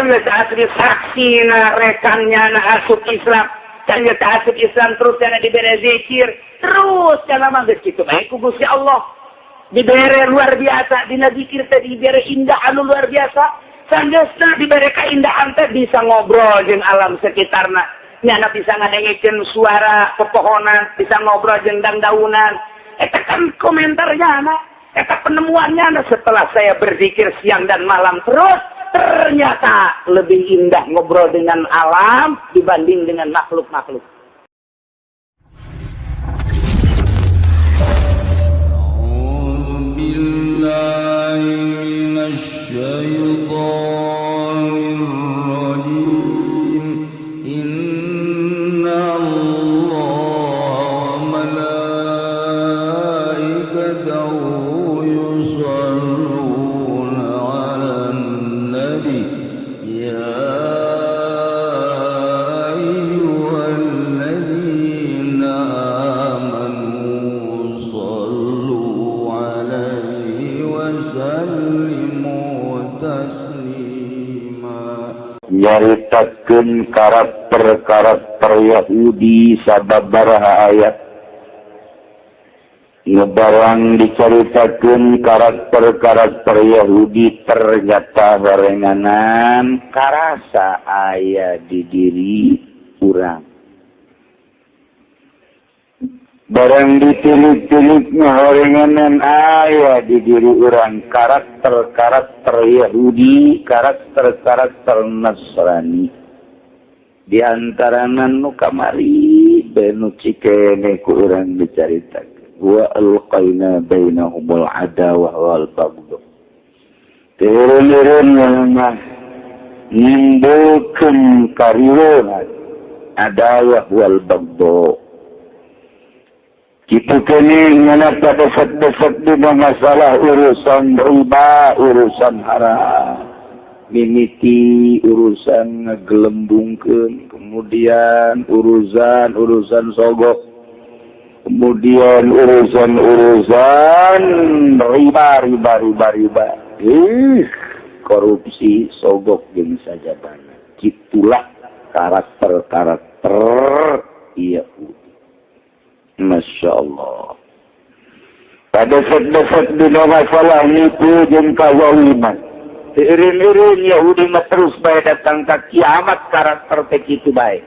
Can geus asli saksina rekannya na asup Islam. Can geus asup Islam terus cenah dibere zikir. Terus cenah mah geus kitu bae ku Gusti Allah. Dibere luar biasa dina zikir teh, dibere indah anu luar biasa. Sanggeusna dibere kaindahan teh bisa ngobrol jeung alam sekitarna. Nyana bisa ngadengekeun suara pepohonan, bisa ngobrol jeung dangdaunan. Eta kan komentarnya anak. Eta penemuannya anak. Setelah saya berzikir siang dan malam terus, ternyata lebih indah ngobrol dengan alam dibanding dengan makhluk-makhluk. أعوذ بالله من الشيطان الرجيم. إن الله وملائكته يصلون على النبي يا أيها الذين آمنوا صلوا عليه وسلموا تسليما. Nyaritakeun karakter-karakter Yahudi sababaraha ayat. Ngebarang dicaritakeun karakter-karakter Yahudi, ternyata horenganan karasa aya di diri urang. Barang ditilik-tiliknya, horenganan aya di diri urang karakter-karakter Yahudi, karakter-karakter Nasrani. Di antarana nu kamari benu cikene ku urang dicaritakeun, wa alqaina bainahumul adawah wal baghdha. Turun-turun mah nimbulkeun kariweuhan, adawah wal baghdha. Kitu keneh ngana padesek-desek dina masalah urusan riba, urusan haram. Mimiti urusan ngegelembungkeun, kemudian urusan urusan sogok, kemudian urusan-urusan riba, riba, riba, riba. Ih, korupsi, sogok jeung sajabana. Gitulah karakter-karakter Yahudi. Masya Allah. Pada desek-desek dina masalah nipu jeung kazaliman. Irin-irin Yahudi mah terus bae datang ka kiamat karakter teh kitu bae.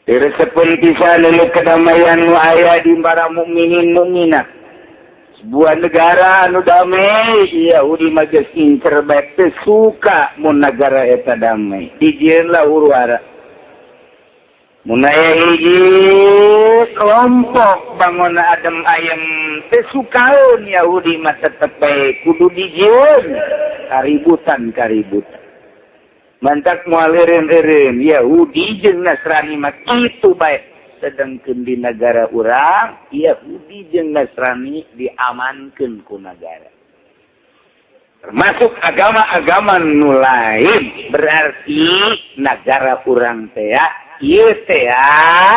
Diresepkeun pisan leuleuk kedamaian nu aya di para mukminin mukminat. Sebuah negara anu damai, Yahudi mah geus incer bae, teu suka mun negara eta damai. Dijieun lah huru hara. Mun aya hiji kelompok bangun adem ayem, teu sukaeun Yahudi mah, tetep bae kudu dijieun kaributan kaributan. Mantak moal eureun-eureun Yahudi jeung Nasrani mah kitu bae. Sedangkeun di negara urang, Yahudi jeung Nasrani diamankeun ku negara. Termasuk agama-agama nu lain, berarti negara urang teh ya, ieu teh ya,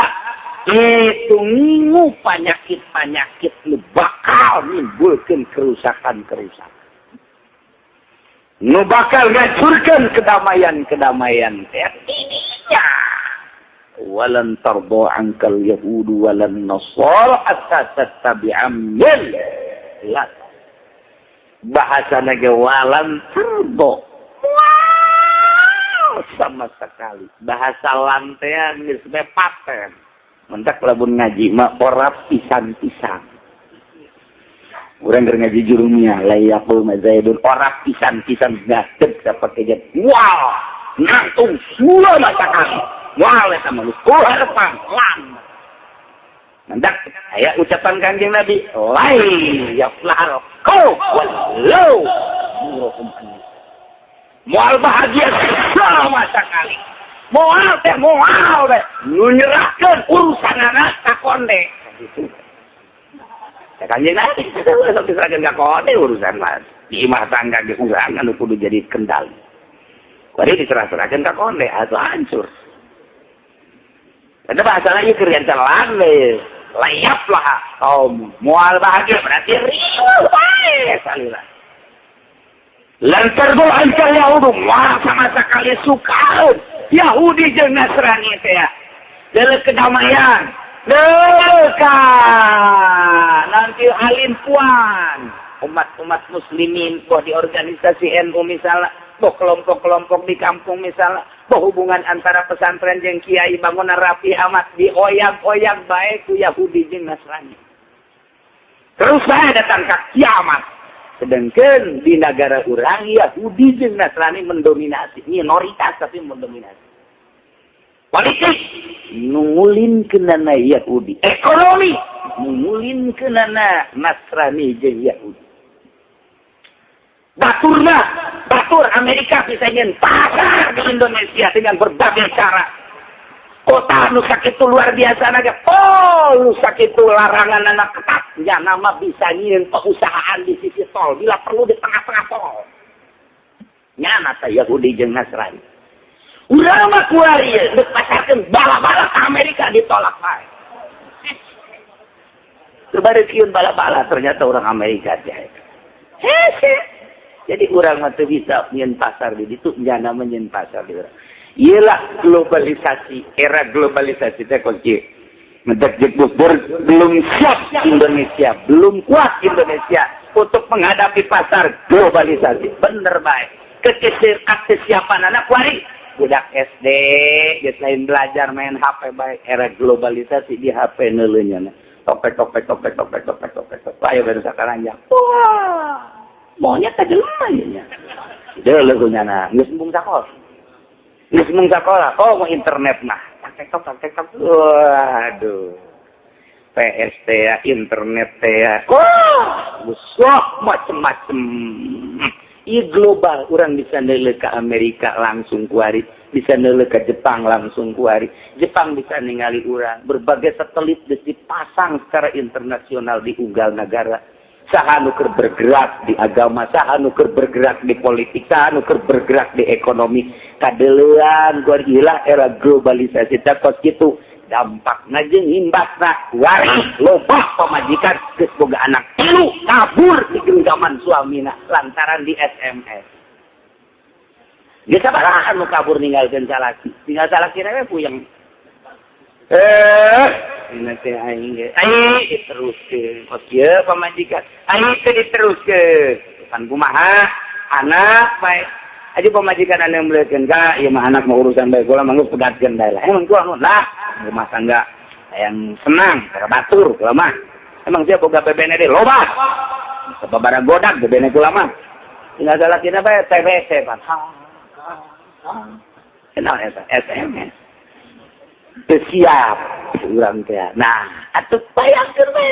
itu ngingu penyakit-penyakit nu bakal nimbulkeun kerusakan-kerusakan. Nu bakal ngacurkeun kedamaian-kedamaian teh ininya. Walan tarda ankal yahudu walan nasara hatta tattabi'a millat. Bahasa ge walan tarda. Wow, sama sekali. Bahasa lantean geus bae paten. Mentak lamun ngaji mah ora pisan-pisan. Urang keur ngaji jurumiyah, la yaqul zaidun, ora pisan-pisan ngadeg saperti wow, nangtung sama sekali. Moal eta mah geus harapan lan. Mendak aya ucapan Kanjeng Nabi, lai yaflahal qaum walau moal bahagia sama sekali. Moal teh moal teh nu nyerahkeun urusanana ka konde. Gitu. Ya Kanjeng Nabi sok diserahkeun ka konde urusan mah. Di imah tangga ge urang anu kudu jadi kendali. Kuari diserah-serahkeun ka konde atuh hancur. Ada bahasa lagi keur celan we. Layap lah kaum moal bahagia, berarti riuh bae salila. Lantar gol antar Yahudi wah sama sekali suka Yahudi jeung Nasrani teh ya. Deuleu kedamaian, deuleu ka nanti alimpuan umat-umat muslimin boh di organisasi NU misalnya, boh kelompok-kelompok di kampung misalnya, boh hubungan antara pesantren jeung kiai bangunan rapi amat dioyang-oyang bae ku Yahudi jeung Nasrani. Terus bae datang ka kiamat. Sedangkan di negara urang Yahudi jeung Nasrani mendominasi, minoritas tapi mendominasi. Politik nungulin kenana Yahudi, ekonomi nungulin kenana Nasrani jeung Yahudi. Baturna, batur Amerika bisa nyen pasar di Indonesia dengan berbagai cara. Kota nu sakitu luar biasa naga, oh nu sakitu larangan anak ketat, ya nama bisa nyieun perusahaan di sisi tol, bila perlu di tengah-tengah tol. Nyana teh Yahudi jeung Nasrani. Urang mah kuari deuk pasarkeun bala-bala ke Amerika ditolak bae. Teu bala-bala ternyata orang Amerika teh. Hese. Jadi urang mah teu bisa nyieun pasar di ditu, nyana mah nyieun pasar di urang. Iyalah globalisasi, era globalisasi teh kos kieu. Mendak belum siap Indonesia, belum kuat Indonesia untuk menghadapi pasar globalisasi. Bener baik. Kesiapan anak kuari budak SD geus lain belajar main HP baik era globalisasi di HP neuleunya. Topek topek topek topek topek topek topek. Ayo beres sakaranjang. Wah, monyet teh jelema ieu nya. Deuleu nyana, geus embung sakola. Geus embung sakola, oh mau internet mah. Tak tok tak tok. Waduh. PS teh ya, internet teh ya. Wah, geus macem-macem. Ieu global, urang bisa neuleuh ke Amerika langsung kuari, bisa neuleuh ke Jepang langsung kuari. Jepang bisa ningali urang. Berbagai satelit geus dipasang secara internasional di unggal negara. Saha nu keur bergerak di agama, saha nu keur bergerak di politik, saha nu keur bergerak di ekonomi. Kadeleuan gua era globalisasi teh kos kitu. Dampakna jeung imbasna kuari loba pamajikan geus boga anak tilu kabur di genggaman suamina lantaran di SMS. Geus sabaraha nu kabur ninggalkeun salaki, tinggal salaki we puyeng. Ini teh aing ge. Aing diteruskeun. Kos kieu pamajikan. Aing teh diteruskeun. Pan kumaha? Anak bae. Aja pamajikan anu meulekeun ka ieu mah anak mau urusan bae kula mah geus pegatkeun bae lah. Emang kula lah rumah tangga yang senang, batur kula mah. Emang sia boga bebene deui loba. Sababaraha godak bebene kula mah. Tinggal salakina bae TBC pan. Kenal eta SMS. Teu siap urang teh. Nah, atuh bayangkeun we.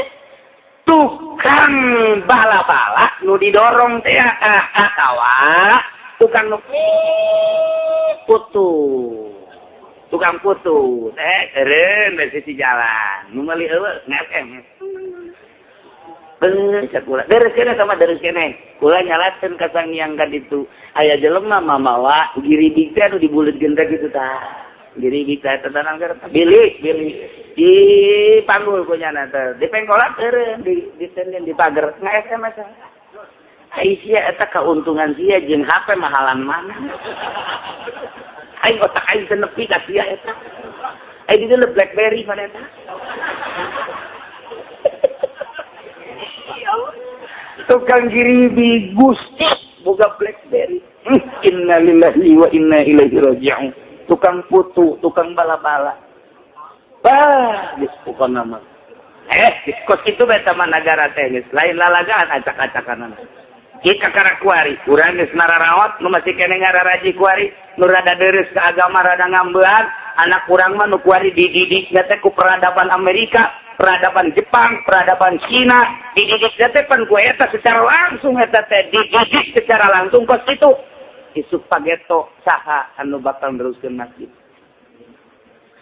Tukang bala-bala nu didorong teh atawa tukang nu putu. Tukang putu teh eureun di sisi jalan. Nu meuli eueuh nge-SMS. Bener kula. Deres keneh sama deres keneh. Kula nyalakeun ka sangiang ka ditu. Aya jelema mamawa giribig teh anu dibuleutkeun teh kitu tah. Giribig teh tetanang bilik bilik di panggul ku nyana teh. Di pengkolan eureun di di di pager nge-SMS. Ai sia eta kauntungan sia jeung HP mahalan mana? Aing otak aing teu nepi ka sia eta. Ai di dieu BlackBerry mana eta? Tukang giribi Gusti boga BlackBerry. Innalillahi wa inna ilaihi raji'un. Tukang putu, tukang bala-bala. Bah, geus pokona mah. Kos kitu bae mah nagara teh geus lain lalagaan acak-acakanana. Jika kuari, urang geus nararawat nu masih keneh ngararaji kuari, nu rada deres ke agama rada ngambean, anak urang mah nu kuari dididikna teh ku peradaban Amerika, peradaban Jepang, peradaban Cina, dididikna teh pan ku eta secara langsung eta teh dididik secara langsung kos kitu. Isuk pageto saha anu bakal neruskeun masjid.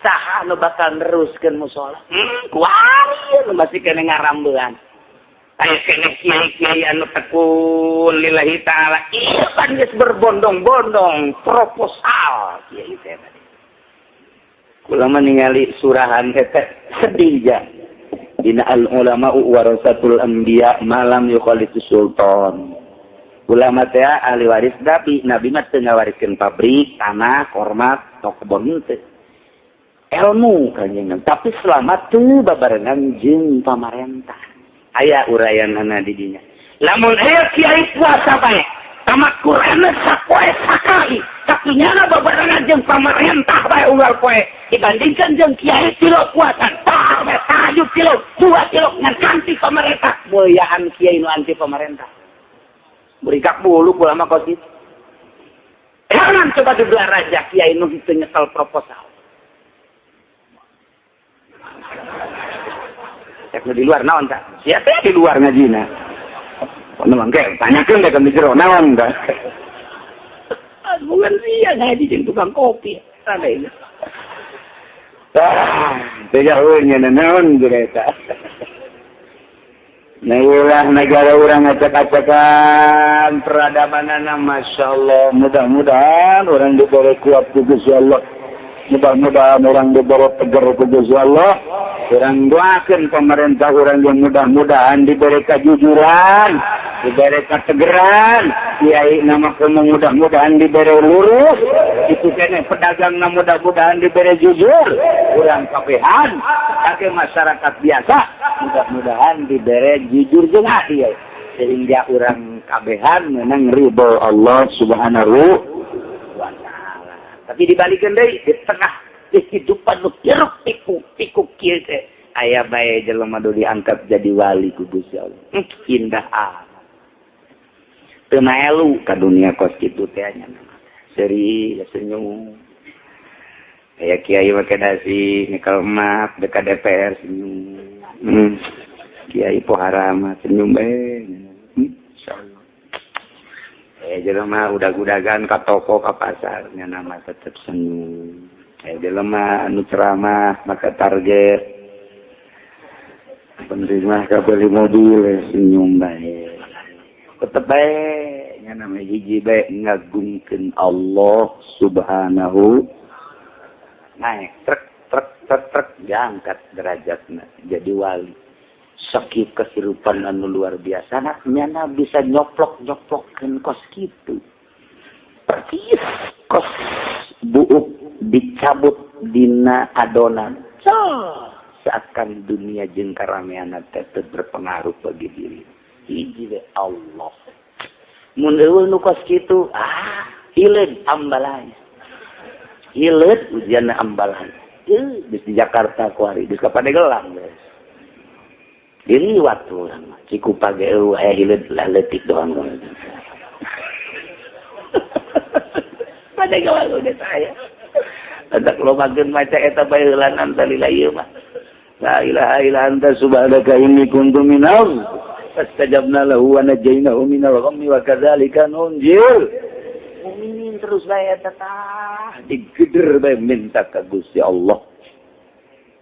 Saha anu bakal neruskeun mushola. Kuari anu masih keneh ngarambean. Aya keneh kiai-kiai anu tekun lillahi ta'ala. Ieu pan geus berbondong-bondong proposal kiai teh tadi. Kula mah ningali surahan eta sedih ja. Dina al ulama warasatul anbiya malam yukhalitu sultan. Ulama teh ahli waris Nabi, Nabi mah teu ngawariskeun pabrik, tanah, kormat, toko kebon teu. Ilmu kanjeng, tapi selama teu babarengan jeung pamarentah. Aya urayanana di dinya. Lamun aya kiai puasa bae, tamat Qur'an sapoe sakali, tapi nyana babarengan jeung pamarentah bae unggal poe, dibandingkan jeung kiai tilu puasa, tah bae tahajud tilu, dua tilu ngan anti pamarentah, muliaan kiai nu anti pamarentah. Berikak bulu ulama kos itu. Jangan coba dibelah raja kiai nu itu nyekel proposal. Cek di luar naon tak? Siapa di luar ngajina? Kono mangke tanyakeun deh ke jero naon tah. Bukan sia ngaji jeung tukang kopi. Rada ini. Ah, teu jauhnya naon geura eta. Nah, negara orang ngacak-acakan peradabanana, Masya Allah. Mudah-mudahan orang diberi kuat ku Gusti Allah. Mudah-mudahan orang diberi tegar ku Gusti Allah. Orang doakan pemerintah orang yang mudah-mudahan diberi kejujuran, diberi ketegeran. Kiai nama kamu mudah-mudahan diberi lurus. Itu kene pedagang nama mudah-mudahan diberi jujur. Orang kabehan, tapi masyarakat biasa mudah-mudahan diberi jujur jeung adil sehingga orang kabehan menang ridho Allah Subhanahu wa taala. Tapi dibalikeun deui di tengah kehidupan nu hiruk pikuk pikuk kieu teh aya bae jelema nu diangkat jadi wali ku Gusti Allah. Indah amat. Teu maelu ka dunia kos kitu teh nya. Seri senyum. Kayak kiai make dasi nyekel map dekat DPR senyum. Kiai pohara mah senyum bae. Insyaallah. Jelema udag-udagan ka toko ka pasar nya nama tetep senyum. Jelema anu ceramah maka target penerima ka beli mobil senyum bae. Tetep bae nya nama hiji bae ngagungkeun Allah Subhanahu. Naik truk truk truk truk diangkat derajatna jadi wali. Sakit kehidupan anu luar biasa nah, nyana bisa nyoplok-nyoplokeun kos kitu. Persis kos buuk dicabut dina adonan. Seakan dunia jeung karameanna teh teu berpengaruh bagi diri. Hiji we Allah. Mun eueuh nu kos kitu, ah, hileud ambalaya. Hileud ujianna ambalaya. Geus di Jakarta kuari, geus ka Pandeglang geus. Diliwat urang mah. Cikupa ge eueuh aya hileud lah leutik doang. Pandeglang udah saya. Adak lobakeun maca eta bae heulanan salila ieu mah. La ilaha illa anta subhanaka inni kuntu minal fastajabna lahu wa najainahu minal ghammi wa kadzalika nunjil mukminin terus bae eta tah digeder bae minta ka Gusti Allah.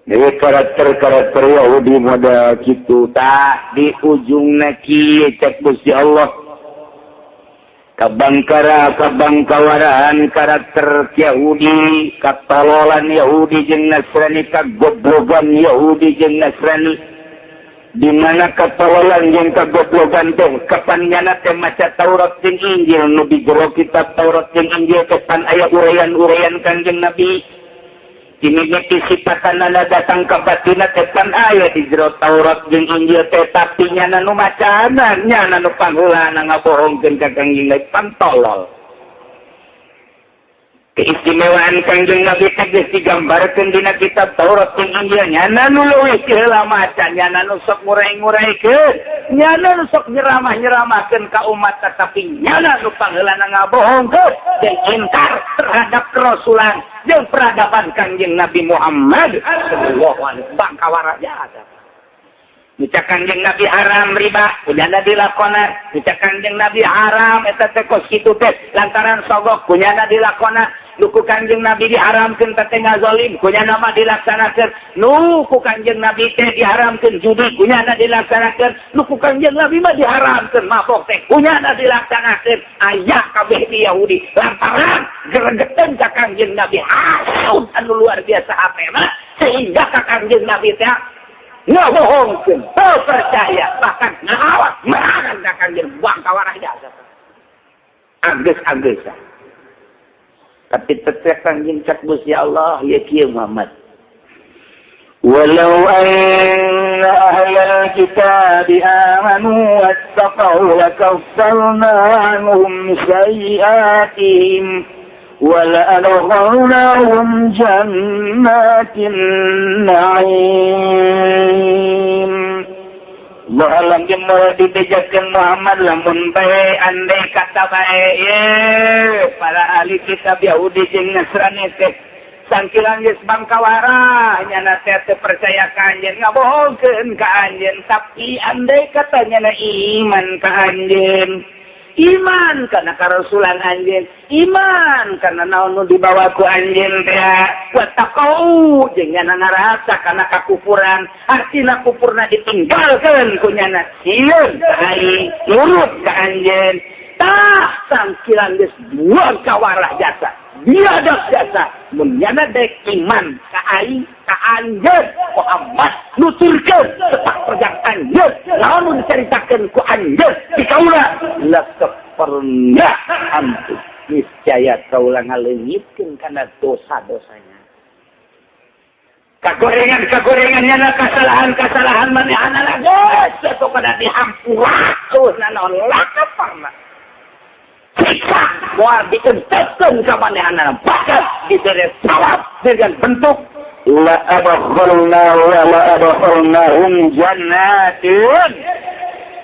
Dewe karakter-karakter Yahudi model kitu tah di ujungna kieu cek Gusti Allah. Kabangkara kabangkawarahan karakter Yahudi, katololan Yahudi jeung Nasrani, kagoblogan Yahudi jeung Nasrani. Di mana katololan jeung kagoblogan teh kapan nyana teh maca Taurat jeung Injil nu di jero kitab Taurat jeung Injil kapan aya uraian-uraian Kanjeng Nabi. Dimimiti sipatanana datang ka batina teh pan aya di jero Taurat jeung Injil teh tapi nyana nu macana nyana nu pangheulana ngabohongkeun ka Kanjeng Nabi pan tolol. Keistimewaan Kanjeng Nabi teh geus digambarkeun dina kitab Taurat jeung Injil nyana nu leuwih ti heula maca nyana nu sok ngurai-nguraikeun nyana nu sok nyeramah-nyeramahkeun ka umat tetapi nyana nu pangheulana ngabohongkeun jeung ingkar terhadap kerasulan jeung peradaban Kanjeng Nabi Muhammad sallallahu alaihi wasallam bangkawara jasa. Micak Kanjeng Nabi haram riba, kunyana dilakonan. Micak Kanjeng Nabi haram eta teh kos kitu teh lantaran sogok kunyana dilakonan. Nu ku Kanjeng Nabi diharamkeun teh ngazolim, kunyana mah dilaksanakeun. Nu ku Kanjeng Nabi teh diharamkeun judi, kunyana dilaksanakeun. Nu ku Kanjeng Nabi mah diharamkeun mabok teh, kunyana dilaksanakeun. Aya kabeh di Yahudi lantaran gregeteun ka Kanjeng Nabi hasud anu luar biasa hatena sehingga ka Kanjeng Nabi teh ngabohongkeun, teu percaya, bahkan ngawak marah ka Kanjeng bangkawarah jasa. Anggeus-anggeus. Tapi tetep kanjeng cak Gusti Allah ya kieu Muhammad. Walau anna ahlal kitabi amanu wattaqau lakaffarna anhum sayyi'atihim wa la'adkhalnahum jannatin na'im. Alam jeung moal dibejakeun Muhammad lamun bae andai kata bae ye para ahli kitab Yahudi jeung Nasrani teh sangkilan geus bangkawara nyana teh teu percaya ka anjeun ngabohongkeun ka anjeun tapi andai kata nyana iman ka anjeun iman karena karasulan anjeun iman karena naon nu dibawa ku anjeun teh wattaqau jeung nyana ngarasa kana kakufuran artina kufurna ditinggalkeun ku nyana sieun ka aing nurut ka anjeun tah sangkilan geus buang kawarah jasa biadab jasa mun nyana dek iman ka aing ka anjeun Muhammad nuturkeun sepak terjang anjeun naon nu dicaritakeun ku anjeun di kaula lakapernah antu niscaya kaula ngaleungitkeun kana dosa-dosanya kagorengan-kagorengan nyana kasalahan-kasalahan manehna geus atuh kada dihampurakeun naon lakaparna siksa moal dienteskeun ka manehna bahkan dibere sawab dengan bentuk la adkhalna wa la adkhalnahum jannatin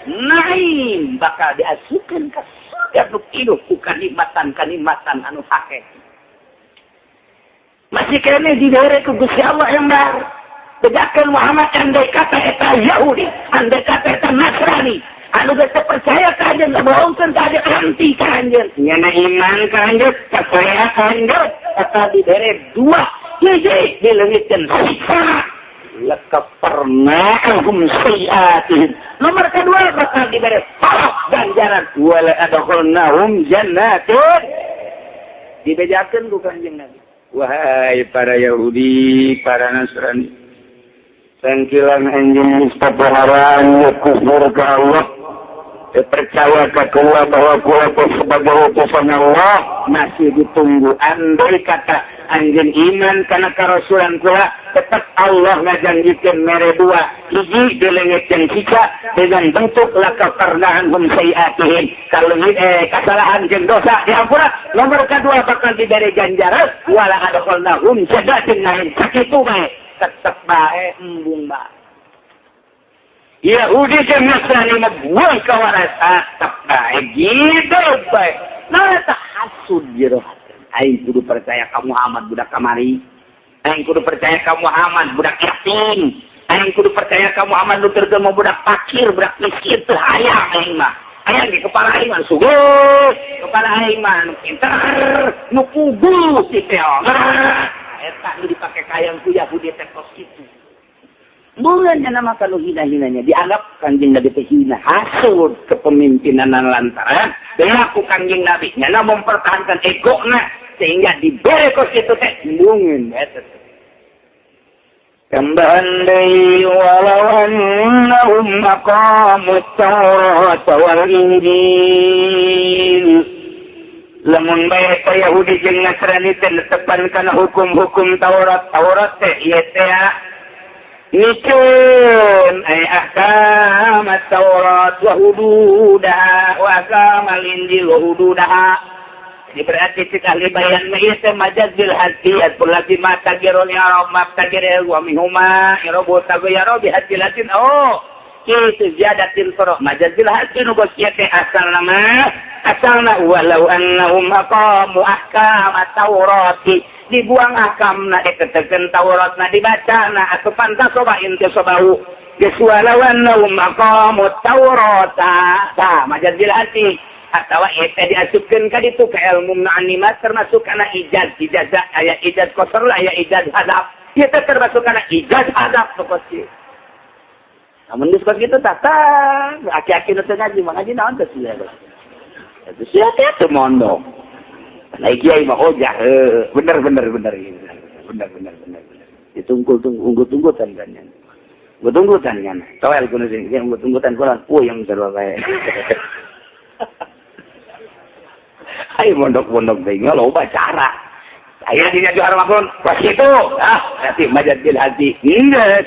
naim bakal diasupkeun ka surga nu pinuh ku kanikmatan-kanikmatan anu hakiki. Masih kene dibere ku Gusti Allah yang baru. Bejakeun Muhammad andai kata eta Yahudi, andai kata eta Nasrani, anu geus teu percaya ka anjeun, ngabohongkeun ka anjeun, anti ka anjeun, nyana iman ka anjeun, percaya ka anjeun, eta dibere dua hiji dileungitkeun siksa lakafarnahum sayiatihim. Nomor kedua bakal dibere salaf ganjaran wala adkhalnahum jannatin. Dibejakeun ku Kanjeng Nabi. Wahai para Yahudi, para Nasrani, sangkilan anjeun geus papaharaan kufur ka Allah, percaya ka kula bahwa kula sebagai utusan Allah, masih ditunggu andai kata anjeun iman kana karasulan kula, tetap Allah ngajanjikeun mere dua hiji dileungitkeun siksa dengan bentuk lakafarnahum sayiatihim kalau kesalahan jeung dosa diampura. Nomor kedua bakal diberi ganjaran wala adkhalnahum jannatin na'im. Sakitu bae tetep bae embung bae Yahudi jeung Nasrani mah buang kawaras tetep bae gitu bae. Nah eta hasud jero hati. Aing kudu percaya ka Muhammad budak kamari. Aing kudu percaya ka Muhammad budak yatim. Aing kudu percaya ka Muhammad nu teu mau budak fakir, budak miskin teu hayang aing mah. Hayang di kepala aing mah sugih, kepala aing mah nu pinter, nu puguh si teh. Eta nu dipake kayang ku Yahudi teh kos kitu. Bukan nama kalau hina-hinanya dianggap Kanjeng Nabi teh hina, hasud kepemimpinan lantaran berlaku Kanjeng Nabi nyana mempertahankan egona sehingga dibere kos kitu teh embungeun eta. Tambahan deui walau annahum aqamut tawrata wal injil. Lamun bae ka Yahudi jeung Nasrani teh netepan kana hukum-hukum Taurat, Taurat teh ieu teh ngikeun ay ahkam at-Taurat wa hududaha wa ahkam al-Injil wa hududaha. Jadi berarti cik ahli bayan mah ieu teh majaz bil hati atulati ma tagirul i'rab ma tagirul wa minhuma i'rabu taghayyara bi hadilatin. Oh, kitu ziyadatin furu' majaz bil hati nu geus ieu teh asalna mah asalna walau annahum aqamu ahkam at-Taurati dibuang ahkamna ditetekeun Tauratna dibacana atuh pantas soba inti sobahu geus walau annahum aqamu at-Taurata tah majaz bil hati atawa ieu teh diasupkeun ka ditu ka ilmu ma'animat termasuk kana ijaz ijazah aya ijaz qasr aya ijaz hadaf ieu teh termasuk kana ijaz hadaf nu kos kieu. Namun geus kos kitu tah aki-aki nu teu ngaji mah ngaji naon teh sia teh sia teh teu mondok. Nah kiai mah hojah bener bener bener bener bener bener bener ditunggu tunggu tunggu-tunggutan kan nya. Tunggu-tunggutan kan. Toel kudu sing tunggu-tunggutan kula puyeng sarua bae. Ayo mondok-mondok teh loba cara. Aya dina Johar Maknun, pas itu. Ah, nanti majaz bil hadzi. Geus.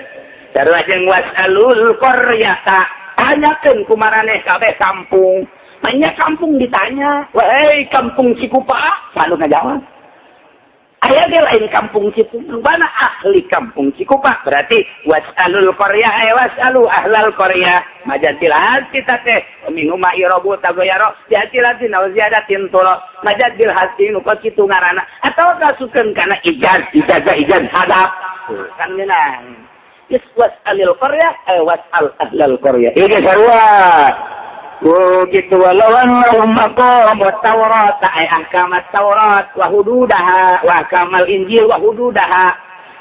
Sarua jeung was'alul qaryata. Tanyakeun ku maraneh kabeh kampung. Banyak kampung ditanya, "Wahai kampung Cikupa," selalu ngajawab. Aya ge lain kampung Cikupa, mana ahli kampung Cikupa? Berarti was'alul qaryah, eh was'alu ahlal qaryah. Majaz bil hadzi teh minhum ma i'robu taghayyara bi ikhtilafin aw ziyadatin turo. Majaz bil hadzi nu kos kitu ngaranna atau kasukeun kana ijaz, ijazah, ijaz hadap. Kan ngeunang. Is was'alil qaryah, eh was'al ahlal qaryah. Ieu ge sarua. Oh gitu, walau annahum aqamu Taurat ay ahkamat Taurat wa hududaha wa ahkamal Injil wa hududaha,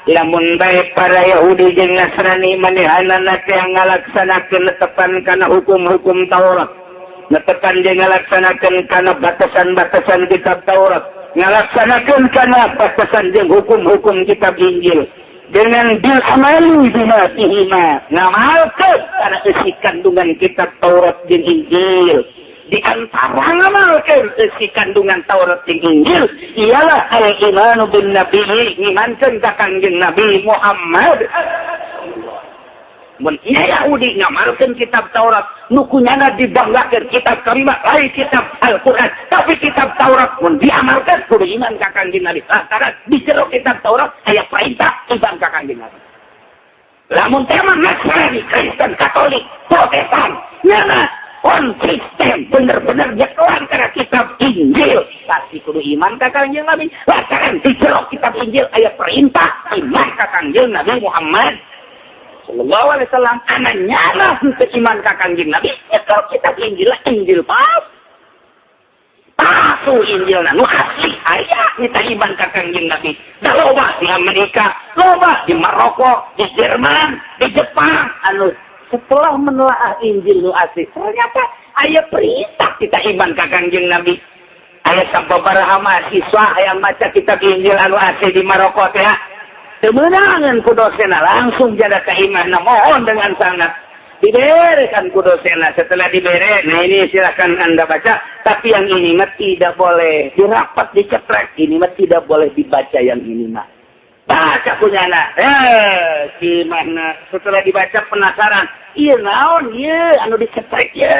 lamun bae para Yahudi jeung Nasrani manehanana teh ngalaksanakeun netepan kana hukum-hukum Taurat, netepan jeung ngalaksanakeun kana batasan-batasan kitab Taurat, ngalaksanakeun kana batasan jeung hukum-hukum kitab Injil dengan bil amali bima fihima, ngamalkeun kana isi kandungan kitab Taurat jeung Injil. Di antara ngamalkeun isi kandungan Taurat jeung Injil ialah al imanu bin nabi, ngimankeun ka Kangjeng Nabi Muhammad. Mun ieu Yahudi ngamalkeun kitab Taurat nu kunyana dibanggakeun, kitab kami mah lain kitab Al-Qur'an tapi kitab Taurat, mun diamalkeun kudu iman ka Kangjeng Nabi, lantaran di jero kitab Taurat aya perintah iman ka Kangjeng Nabi. Lamun tema Nasrani, Kristen, Katolik, Protestan, nyana konsisten bener-bener dia karena kitab Injil, pasti kudu iman ka Kangjeng Nabi, lantaran di jero kitab Injil aya perintah iman ka Kangjeng Nabi Muhammad Sallallahu Alaihi Wasallam. Ana nyala henteu iman ka Kangjeng Nabi ya, kalau kitab Injil Injil pas palsu, Injil nu asli aya kita iman ka Kangjeng Nabi. Da loba di Amerika, loba di Maroko, di Jerman, di Jepang anu setelah menelaah Injil nu asli ternyata aya perintah kita iman ka Kangjeng Nabi. Aya sababaraha mahasiswa yang maca kitab Injil anu asli di Maroko teh, kemenangan ku dosena, langsung jada keimanan, mohon dengan sangat diberikan ku dosena. Setelah diberi, "Nah, ini silakan Anda baca, tapi yang ini mah tidak boleh dirapat, dicetrek, ini mah tidak boleh dibaca, yang ini mah." Baca punya anak, eh gimana, setelah dibaca penasaran, iya naon iya anu dicetrek ya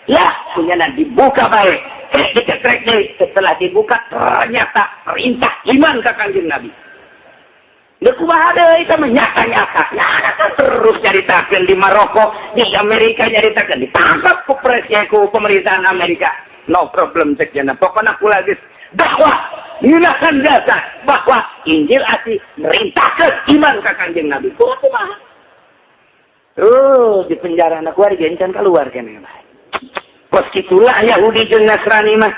lah punya anak, dibuka baik eh dicetrek deh. Setelah dibuka ternyata perintah iman ke Kangjeng Nabi. Kumaha deui, itu mah nyata-nyata. Nyata terus nyaritakeun di Maroko, di Amerika nyaritakeun, ditangkap ku presiden, ku pemerintahan Amerika. No problem cek jana. Pokoknya aku lagi dakwah ngeunahan jasa bahwa Injil asli merintahkeun iman ka Kanjeng Nabi. Kumaha? Oh, di penjara anak keluar gencan keluar kene. Kos kitulah Yahudi jeung Nasrani mah.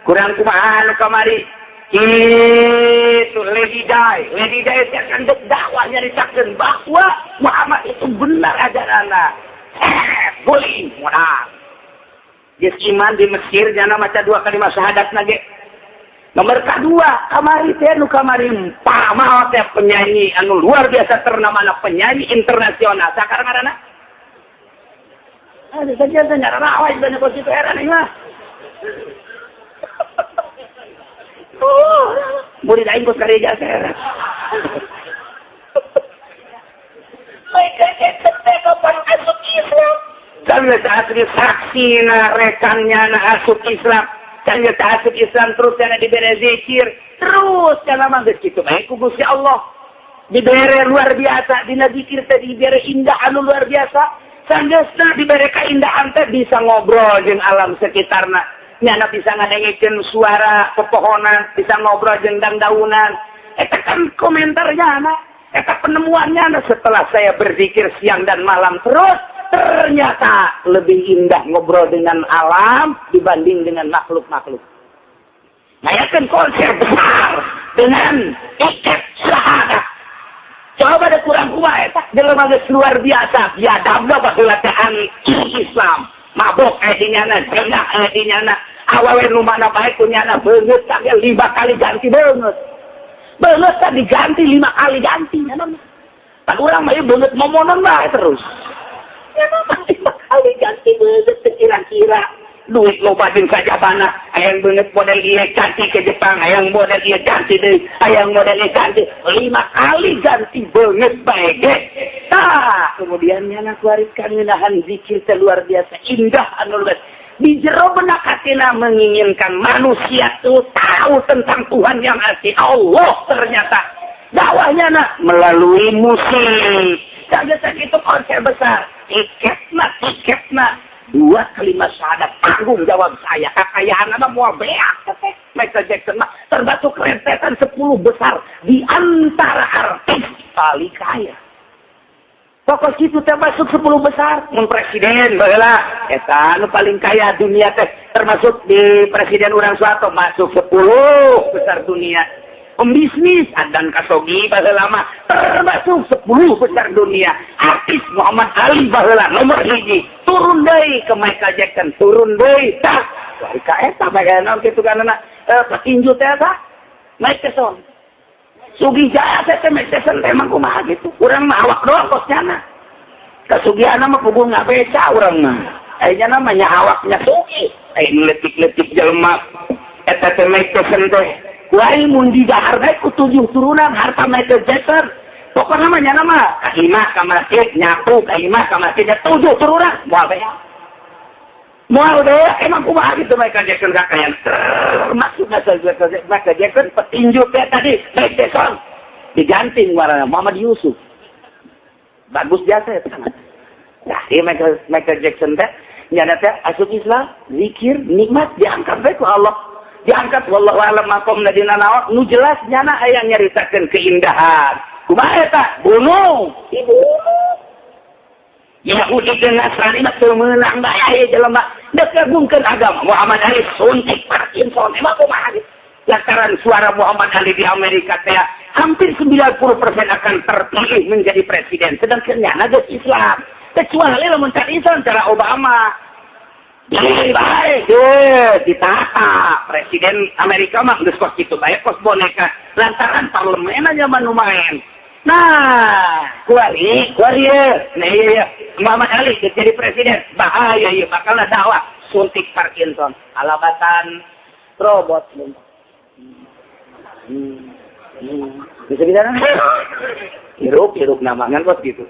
Kurang kumaha anu kamari? Itu Lady Di, Lady Di itu akan dakwah nyaritakeun bahwa Muhammad itu benar ajaranna. Guling, modal. Geus iman di Mesir jana maca dua kalimat syahadat nage. Nomor kedua, kamari teh nu kamari pamah teh penyanyi anu luar biasa ternama, penyanyi internasional. Sakarang ngaranna? Ah, saja teh ngaranna awak banyak kos itu heran mah. Oh, murid aing kos kareja heran. Michael Jackson teh kapan asup Islam? Sampai saat ini saksi na rekannya na asup Islam. Sampai asup Islam terus jana diberi zikir. Terus jana mah geus kitu bae ku Gusti Allah. Dibere luar biasa dina zikir teh, dibere indah anu luar biasa. Sanggeusna dibere kaindahan teh bisa ngobrol jeung alam sekitarna. Nyana bisa ngadengekeun suara pepohonan, bisa ngobrol jeung dangdaunan. Eta kan komentarnya anak. Eta penemuannya anak. Setelah saya berzikir siang dan malam terus, ternyata lebih indah ngobrol dengan alam dibanding dengan makhluk-makhluk. Ngayakeun konser besar dengan tiket syahadat. Coba ada kurang kuat eta jelema geus luar biasa, biadabna baheula teh anti Islam. Mabok aya di nyana, zina aya di nyana, awewe nu mana bae ku nyana, beungeut kage 5 kali ganti beungeut. Beungeut teh diganti 5 kali ganti nyana mah. Pan urang mah ieu beungeut momonon bae terus. Ya mah 5 kali ganti beungeut teu kira-kira. Duit loba jeung sajabana, hayang beungeut model ieu ganti ke Jepang, hayang model ieu ganti deui, hayang model ieu ganti, 5 kali ganti beungeut bae ge. Tah, kemudian nyana kuari kangenahan zikir teh luar biasa indah anu luar di jero benak hatina menginginkan manusia tuh tahu tentang Tuhan yang asli Allah. Ternyata dakwahnya nak melalui musik saja itu konser besar, tiketna tiketna dua kalimat syahadat tanggung jawab saya. Kekayaan apa mau beak teh Michael Jackson mah termasuk rentetan 10 besar di antara artis paling kaya. Pokok situ termasuk 10 besar. Mun presiden baheula eta anu paling kaya dunia teh, termasuk di presiden urang Soeharto masuk 10 besar dunia. Pembisnis Adnan Khashoggi baheula mah termasuk 10 besar dunia. Artis Muhammad Ali baheula nomor 1. Turun deui ke Michael Jackson, turun deui tah. Wah, ka eta bae naon kitu kan petinju teh eta Mike Tyson. Sugih jaya teh Mike Tyson teh emang kumaha gitu. Urang mah awak doang kos nyana. Kasugihan mah puguh ngabeca urang mah. Aya namanya awaknya sugih. Aya letik-letik jelema eta teh Mike Tyson teh. Kuari mun didahar bae ku 7 turunan harta Michael Jackson. Pokokna mah nyana mah ka imah ka masjid nyapu, ka imah ka masjid 7 turunan moal beak. Moal beak emang kumaha gitu Michael Jackson kakayaan. Termasuk Michael Jackson petinju teh tadi Mike Tyson diganti warna Muhammad Yusuf. Bagus jasa ya sangat. Nah, iya Michael Jackson teh nyana teh asup Islam, zikir, nikmat diangkat bae ku Allah. Diangkat wallahu a'lam maqamna dina naon nu jelas nyana aya nyaritakeun keindahan. Kumaha eta? Bunuh, dibunuh. Yahudi jeung Nasrani mah teu meunang bae aya jelema deuk ngagungkeun agama. Muhammad Ali suntik Parkinson emang kumaha gitu. Lantaran suara Muhammad Ali di Amerika teh hampir 90% akan terpilih menjadi presiden. Sedangkan nyana geus Islam. Kecuali lamun can Islam cara Obama. Jadi baik, ditata. Presiden Amerika mah geus kos kitu bae kos boneka. Lantaran parlemen aja mah nu main. Nah, kuari, kuari ya. Nah iya, iya. Muhammad Ali jadi presiden. Bahaya iya, bakal dakwah suntik Parkinson. Alabatan robot. Bisa bisa hirup hirup namangan bos gitu.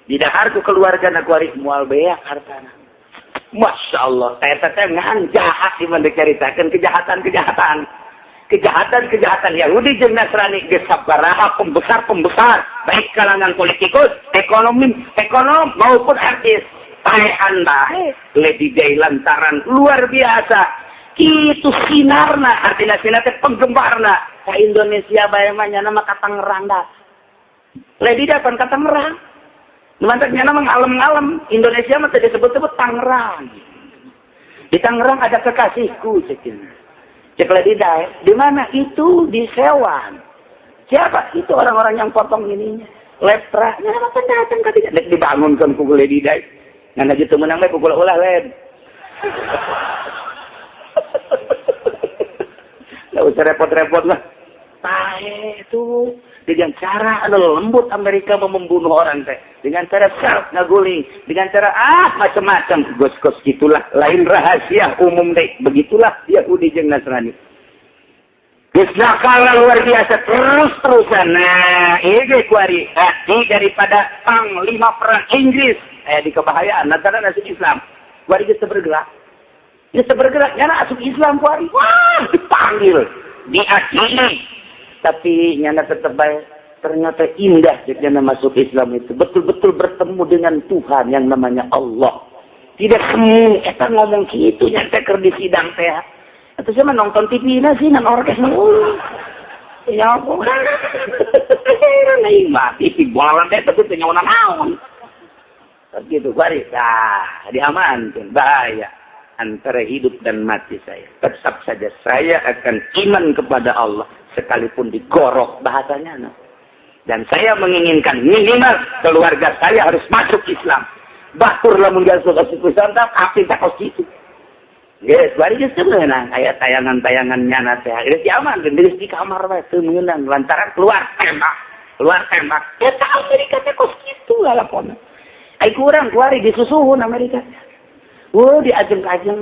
Didahar ku keluarga na kuari moal beak hartana. Masya Allah, eta teh ngan jahat di mana diceritakeun kejahatan-kejahatan. Kejahatan-kejahatan Yahudi jeung Nasrani geus sabaraha pembesar-pembesar, baik kalangan politikus, ekonomi, ekonom maupun artis. Paehan bae Lady Di lantaran luar biasa. Kitu sinarna, artinya sinar teh penggemarna. Ka Indonesia bae mah nyana mah ka Tangerang dah. Lady Di pan ka Tangerang. Mantap nyana mah ngalem-ngalem. Indonesia mah teu disebut-sebut Tangerang. Di Tangerang ada kekasihku cekin. Cek Lady Di, di mana itu di Sewan. Siapa? Itu orang-orang yang potong ininya. Lepra. Nyana mah datang ka dinya. Dek dibangunkeun ku Lady Di. Ngan aja teu meunang bae pukul ulah led. Nggak usah repot-repot lah. Pae itu dengan cara anu lembut Amerika mau membunuh orang teh. Dengan cara self ngaguling, dengan cara macam-macam. Gos-gos gitulah, lain rahasia umum deh. Begitulah Yahudi jeung Nasrani. Geus nakal luar biasa terus-terusan. Nah, ini kuari hati daripada panglima perang Inggris di kebahayaan lantaran asup Islam. Kuari geus teu bergerak. Geus teu bergerak nyana asup Islam kuari. Wah, dipanggil, diadili. Tapi nyana tetap baik. Ternyata indah jika masuk Islam itu. Betul-betul bertemu dengan Tuhan yang namanya Allah. Tidak semu, eta ngomong gitu nyata keur di sidang teh. Atau saya mah nonton TV na sih, ngan orkes mulu. Ya apa kan? Heran aing mah TV bola teh tapi teu nyawa naon. Begitu baris, nah, diamankan bahaya antara hidup dan mati saya. Tetap saja saya akan iman kepada Allah sekalipun digorok bahasanya. No. Dan saya menginginkan minimal keluarga saya harus masuk Islam. Batur lamun geus masuk Islam tak api tak kos kitu. Geus bari geus teu meunang aya tayangan-tayangan nyana teh. Geus diaman geus di kamar bae teu meunang lantaran keluar tembak. Keluar tembak. Eta Amerika teh kos kitu lalakonna. Ai kurang kuari disusuhun Amerika. Oh, diajeng-ajeng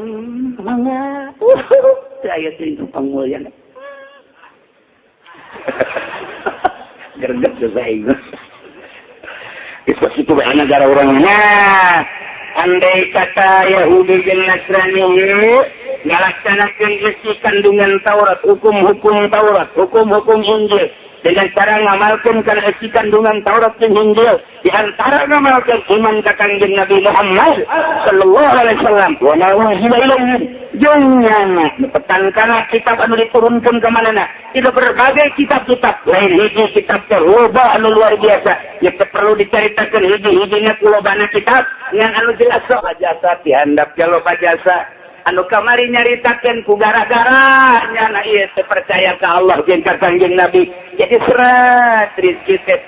mangga. Teu aya teuing pangmulyana. Gerget geus aing. Geus kitu bae negara urang. Nah, andai kata Yahudi jeung Nasrani ngalaksanakeun isi kandungan Taurat, hukum-hukum Taurat, hukum-hukum Injil dengan cara ngamalkeun kana isi kandungan Taurat jeung Injil, di antara ngamalkeun iman ka Kangjeng Nabi Muhammad sallallahu alaihi wasallam wa ma unzila ilaihim, jeung nyana nepetan kana kitab anu diturunkeun ka manehna. Itu berbagai kitab-kitab lain hiji kitab teh loba anu luar biasa, ya teu perlu dicaritakeun hiji-hijina ku lobana kitab ngan anu jelas sok jasa dihandap loba jasa anu kamari nyaritakeun ku gara-gara nyana ieu teu percaya ka Allah jeung ka Kangjeng Nabi, jadi seret rezeki teh,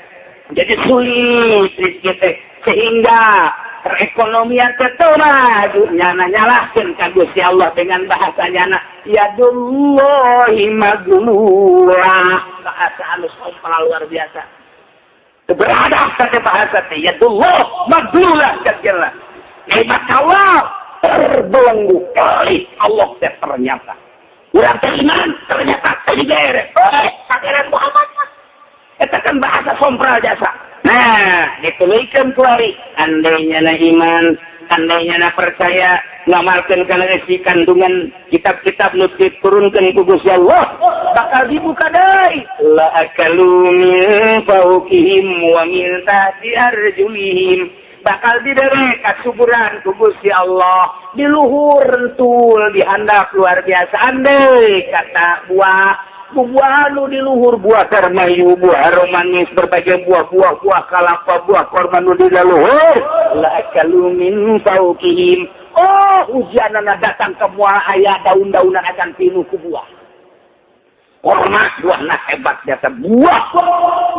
jadi sulit rezeki teh, sehingga perekonomian teh teu maju. Nyana nyalahkeun ka Gusti Allah dengan bahasa nyana yadullahi maglulah, bahasa anu sompral luar biasa teu beradab teh bahasa teh yadullah maglulah kagela nikmat Allah terbelenggu pelit Allah teh ternyata urang teh iman ternyata teh dibere pangeran Muhammad mah eta kan bahasa sompral jasa. Nah, dituluykeun kuari andainya na iman, andainya na percaya ngamalkeun kana isi kandungan kitab-kitab nu diturunkeun ku Gusti Allah bakal dibuka deui la akalu min fawqihim wa min tahti arjulihim, bakal diberi kasuburan ku Gusti Allah di luhur entul dihandap luar biasa. Andai kata buah buah anu di luhur, buah karmayu, buah aromanis, berbagai buah-buah, buah kalapa, buah korma nu di luhur, la akalu min fawqihim. Oh, hujanana datang ke moal aya daun-daunan akan pinuh ku buah korma, buahna hebat jasa buah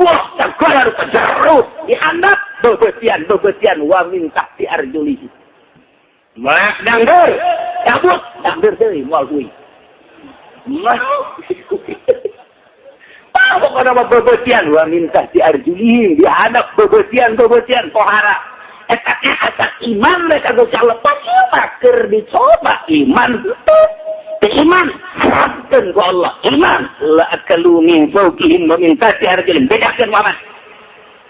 buah segala rupa jeruk dihandap bebetian bebetian wa min tahti arjulihi. Mak dangder cabut dangder deui moal hui. Ah, pokokna mah bebetian wa min tahti arjulihim dihadap bebetian bebetian pohara. Eta teh asa iman mereka Gusti Allah mah keur dicoba iman teu iman serapkeun ku Allah iman la akalu min fawqihim wa min tahti arjulihim. Bedakeun Muhammad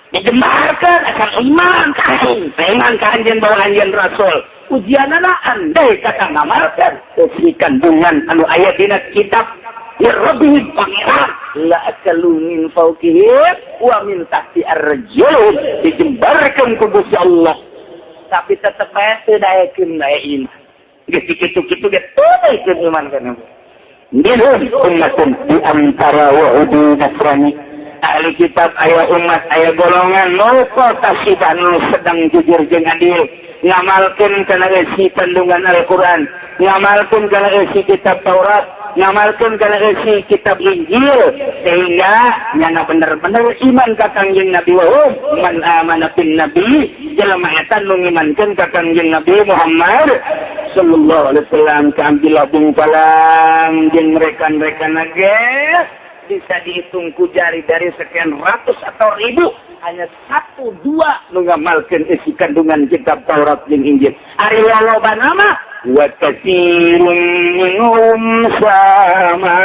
digemarkan akan iman ka aing, iman ka anjeun bawa anjeun rasul. Ujianana andai kata ngamalkeun isi kandungan anu aya dina kitab ya Rabbi pangeran la akalu min fawqihim wa min tahti arjulihim dijembarkeun ku Gusti Allah, tapi tetep bae teu daekeun bae iman. Geus kitu-kitu ge teu daekeun iman kana. Minhum ummatun di antara Yahudi Nasrani ahli kitab aya umat aya golongan muqtasidan sedang jujur jeung adil ngamalkeun kana isi kandungan Al-Qur'an, ngamalkeun kana isi kitab Taurat, ngamalkeun kana isi kitab Injil, sehingga nyana bener-bener iman ka Kangjeng Nabi wa man amana bin nabi jelema eta nu ngimankeun ka Kangjeng Nabi Muhammad sallallahu alaihi wasallam ka Abdullah bin Salam jeung mereka-mereka ge bisa dihitung ku jari dari sekian ratus atau ribu hanya satu dua nu ngamalkeun isi kandungan kitab Taurat jeung Injil. Ari lolobana mah wa katsirun minhum sama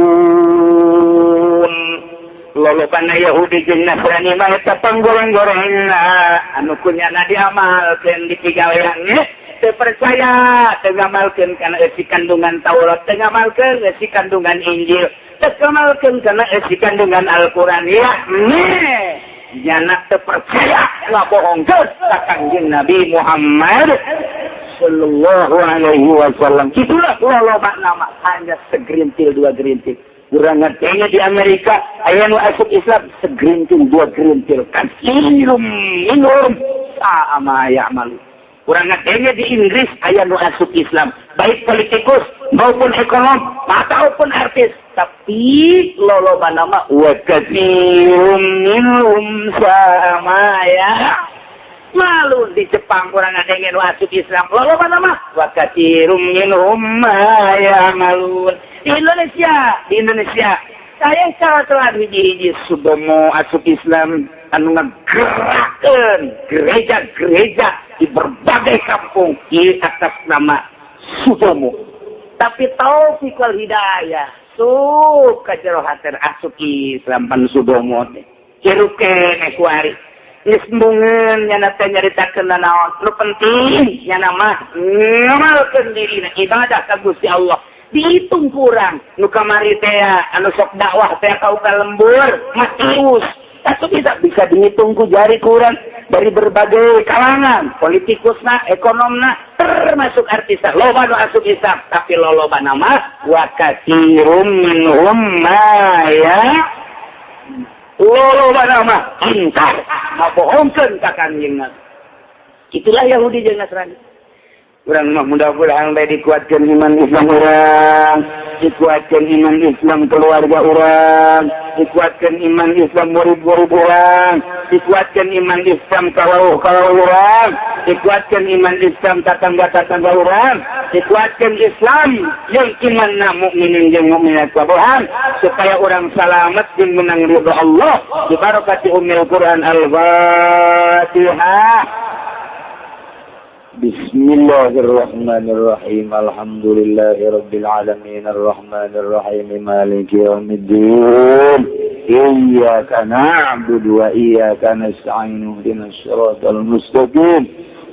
ya'malun. Lolobana Yahudi jeung Nasrani mah eta panggoreng-gorengna anu kunyana diamalkeun dipigawean teu percaya, teu ngamalkeun kana isi kandungan Taurat, teu ngamalkeun isi kandungan Injil, teu ngamalkeun kana isi kandungan Al-Qur'an. Ya meh nyana teu percaya ngabohongkeun ka Kangjeng Nabi Muhammad sallallahu alaihi wasallam. Itulah lolobana mah hanya segerintil dua gerintil. Urang ngertinya di Amerika aya nu asup Islam segerintil dua gerintil katsirum minhum sama ya'malu. Urang ngertinya di Inggris aya nu asup Islam baik politikus maupun ekonom ataupun artis, tapi lolobana mah wa katsirum minhum sama ya malu. Di Jepang kurang ada yang asup Islam lolobana mah wa katsirum minhum ma ya'malun. Di Indonesia, di Indonesia saya salah hiji-hiji Sudomo asup Islam anu ngagerakeun gereja-gereja Di berbagai kampung ieu atas nama Sudomo, tapi taufik wal hidayah sup ka jero hate asup Islam. Pan Sudomo teh jero keneh kuari geus embungeun nyana teh nyaritakeun naon nu penting. Nyana mah ngamalkeun dirina ibadah ka Gusti Allah, dihitung kurang nu kamari teh anu sok dakwah teh ka lembur matius. Satu bisa bisa dihitung ku jari kurang dari berbagai kalangan, politikusna, ekonomna, termasuk artis, loba nu asup Islam, tapi loloba nama wa katsirum minhum ma ya loloba nama ingkar, ngabohongkeun ka Kanjeng Nabi. Itulah Yahudi jeung Nasrani. Urang mah mudah-mudahan bae dikuatkeun iman Islam urang, dikuatkeun iman Islam keluarga urang, dikuatkeun iman Islam murid-murid urang, dikuatkeun iman Islam kalau-kalau urang, dikuatkeun iman Islam tetangga-tetangga urang, dikuatkeun Islam yang iman na mukminin jeung mukminat kabohan supaya orang selamat jeung menang ridho Allah bi barakati ummil Quran. Al-Fatihah. بسم الله الرحمن الرحيم. الحمد لله رب العالمين، الرحمن الرحيم، مالك يوم الدين. إياك نعبد وإياك نستعين، اهدنا الصراط المستقيم،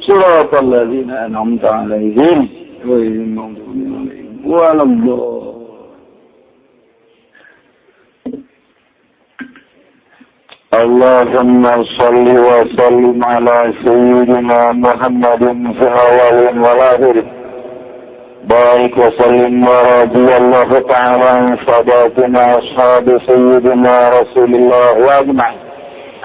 صراط الذين أنعمت عليهم غير المغضوب عليهم ولا الضالين. اللهم صل وسلم على سيدنا محمد في الأولين والآخرين. بارك وسلم ورضي الله تعالى عن ساداتنا أصحاب سيدنا رسول الله وأجمعين.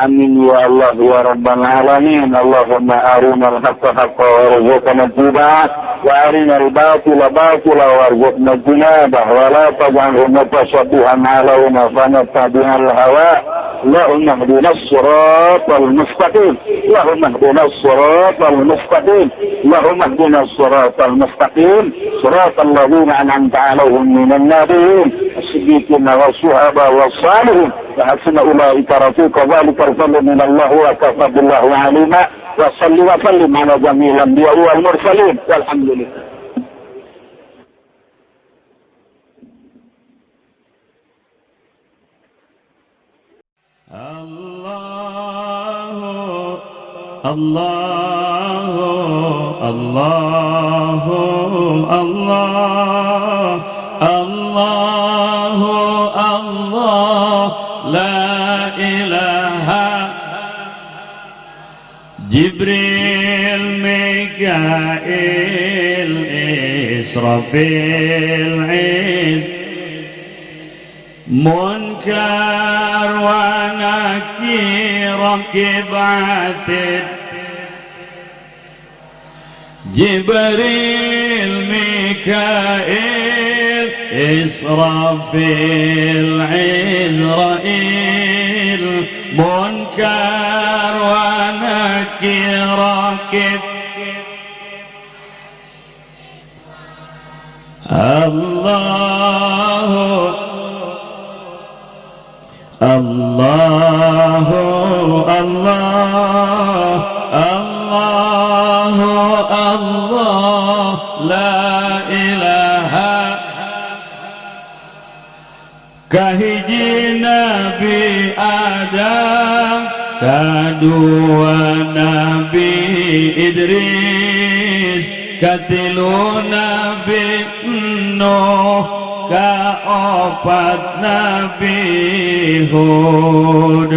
آمين يا الله يا رب العالمين. اللهم أرنا الحق حقا وارزقنا اتباعه، وأرنا الباطل باطلا وارزقنا اجتنابه، ولا تجعله متشبها علينا فنتبع الهوى. اللهم اهدنا الصراط المستقيم، اللهم اهدنا الصراط المستقيم، اللهم اهدنا الصراط المستقيم، صراط الذين أنعمت عليهم من النبيين الصديقين والشهداء والصالحين، وحسن أولئك رفيقا. ذلك الفضل من الله وكفى بالله عليما. وصل وسلم على جميع الأنبياء والمرسلين، والحمد لله. الله الله الله الله الله الله لا إله. جبريل، ميكائيل، إسرافيل، عز منكر ونكير، رقيب عتيد. جبريل، ميكائيل، إسرافيل، عزرائيل، منكر ونكير، رقيب. الله الله الله الله الله لا إله. Kahiji Nabi Adam, kadua Nabi Idris, katilu Nabi Nuh, kaopat Nabi Hud,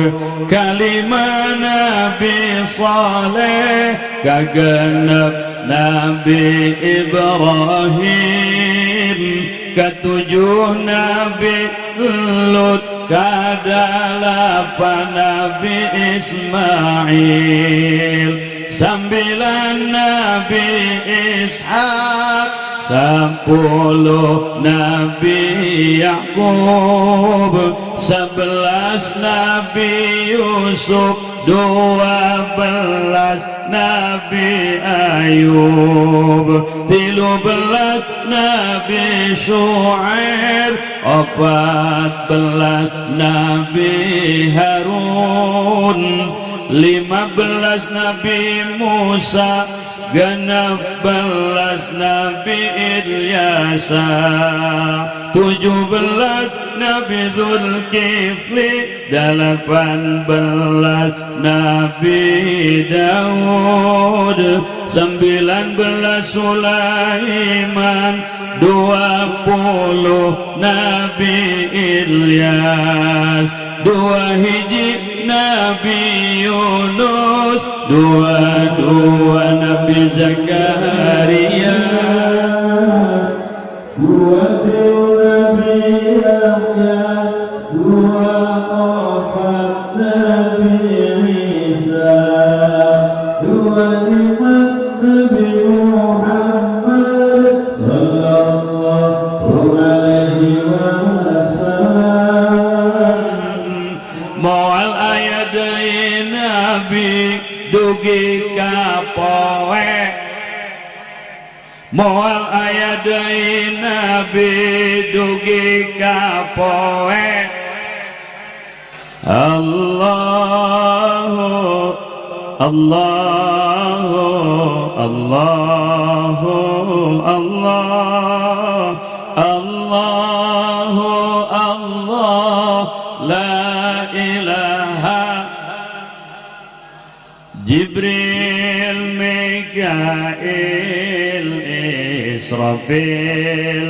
kalima Nabi Saleh, kagenep Nabi Ibrahim, ketujuh Nabi Lut, kadalapan Nabi Ismail, sambilan Nabi Ishak, 10 Nabi Yakub, 11 Nabi Yusuf, 12 Nabi Ayub, 13 Nabi Shu'aib, 14 Nabi Harun. 15 Nabi Musa, 16 Nabi Ilyasa, 17 Nabi Zulkifli, 18 Nabi Daud, 19 Sulaiman, 20 Nabi Ilyas, 2 hiji Nabi Yunus, 22 Nabi Zakaria, 23 Nabi Yahya, 24 Nabi Isa, 25 Nabi Muhammad sallallahu alaihi wasallam. Moal aya deui nabi dugi ka poe, moal aya deui nabi dugi ka poe. Allahu Allahu Allahu Allah Allahu Allah la ilaha. Jibril, Mikail, Israfil,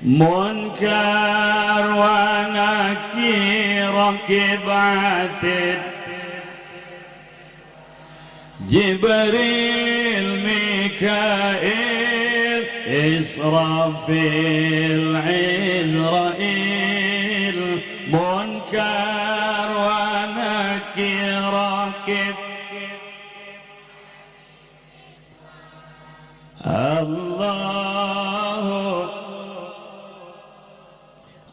Munkar wa Nakir, Raqib Atid, Jibril, Mikail, Israfil, Izrail, Munkar wa Nakir, Raqib. Allahu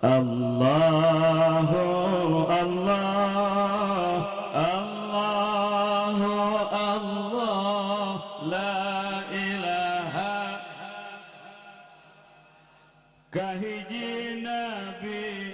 Allahu Allah Allahu Allah la ilaha. Kahiji Nabi